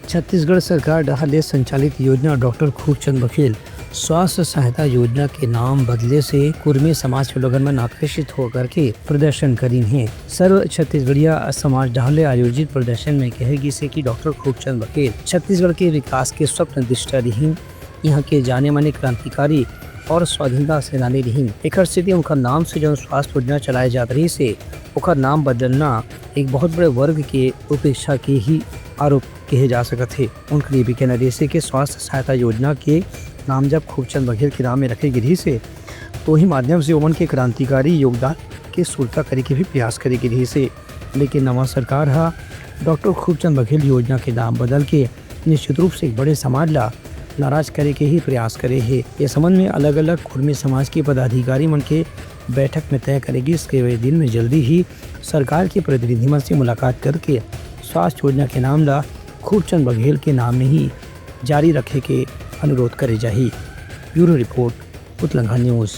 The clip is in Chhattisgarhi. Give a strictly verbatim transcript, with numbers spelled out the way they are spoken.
छत्तीसगढ़ सरकार डहार ले संचालित योजना डॉक्टर खूबचंद बघेल स्वास्थ्य सहायता योजना के नाम बदले से कुर्मी समाज के लोगन मन आकर्षित होकर के प्रदर्शन करिन हे। सर्व छत्तीसगढ़िया समाज डहार ले आयोजित प्रदर्शन में कहे गिस हे कि डॉक्टर खूबचंद बघेल छत्तीसगढ़ के विकास के स्वप्न दृष्टा रिहिन। यहाँ के जाने माने क्रांतिकारी और स्वाधीनता सेनानी रिहिन। एकर सेती उनकर नाम से जौन स्वास्थ्य योजना चलाए जात रहिस हे, ओकर नाम बदलना एक बहुत बड़े वर्ग के उपेक्षा के ही आरोप कहे जा सकत हे। उनकर ये भी कहना रहिस हे कि स्वास्थ्य सहायता योजना के नाम जब खूबचंद बघेल के नाम में रखे गे रहिस हे, तो ही माध्यम से ओमन के क्रांतिकारी योगदान के सुरता करे के भी प्रयास करे गे रहिस हे। लेकिन नवा सरकार ह डॉक्टर खूबचंद बघेल योजना के नाम बदल के निश्चित रूप से एक बड़े समाज ला नाराज करे के ही प्रयास करे हे। ये संबंध में अलग-अलग कुर्मी समाज के पदाधिकारी मन के बैठक में तय करे गिस कि वे दिन में जल्दी ही सरकार के प्रतिनिधि मन से मुलाकात करके स्वास्थ्य योजना के नाम ला खूबचंद बघेल के नाम में ही जारी रखे के अनुरोध करे जाही। Bureau report, Utlangha news.